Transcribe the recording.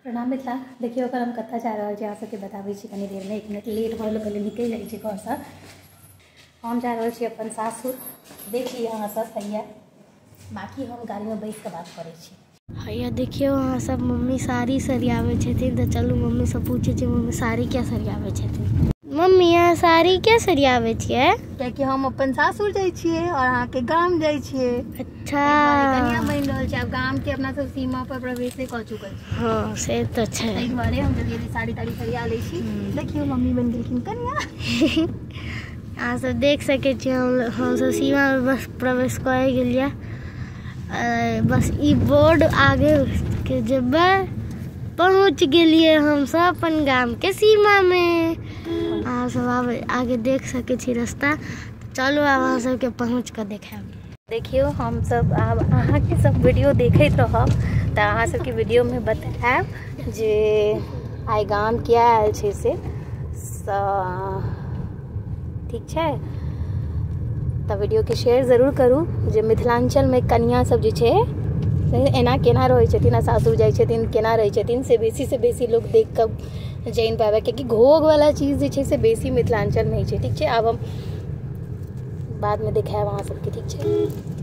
प्रणाम मिथिला। देखियौ अगर हम कतऽ जा रहल छी अहाँ सबके बताबै छी कनी देरमे। 1 मिनट लेट भऽ गेलै, पहिले निकलि जाइ छी घरसँ। हम जा रहल छी अपन सासुर, देख लिअ अहाँ सब हैया। बाकी हम गाड़ीमे बैस कऽ बात करै छी। हैया देखियौ अहाँ सब मम्मी साड़ी सरियाबै छथिन, तऽ चलू मम्मीसँ पूछै छी मम्मी साड़ी किया सरियाबै छथिन। मम्मी अहाँ साड़ी किया सरियाबै छियै? कियाकि हम अपन सासुर जाइ छियै और अहाँके गाम जाइ छियै। अच्छा, कनिया बनि रहल छै, आब गाम के अपना सब सीमा पर प्रवेश कऽ चुकल छी। हाँ से तऽ छै, ताहि दुआरे हम जल्दी जल्दी साड़ी ताड़ी सरिया लै छी। देखियौ मम्मी बनि गेलखिन कनिया। अहाँ सब देख सकै छियै हमसब सीमा मे बस प्रवेश कऽ गेलियै। बस ई बोर्ड आगे के जेबै पहुँच गेलियै हमसब अपन गाम के सीमा मे। अहाँ सब आब आगे देख सकै छी रास्ता। चलू आब अहाँ सबके पहुँच कऽ देखायब। देखियौ हमसब आब अहाँके सब वीडियो देखैत रहब तऽ अहाँ सबके वीडियोमे बतायब जे आइ गाम किया आयल छै से। ठीक छै, तऽ वीडियोके शेयर जरूर करू जे मिथिलाञ्चलमे कनिया सब जे छै एना केना रहै छथिन आ सासुर जाइ छथिन केना रहै छथिन, से बेसीसँ बेसी लोक देख कऽ जानि पाबै, कियाकि घोघवला चीज जे छै से बेसी मिथिलाञ्चलमे होइ छै। ठीक छै, आब हम बादमे देखायब अहाँ सबके। ठीक छै।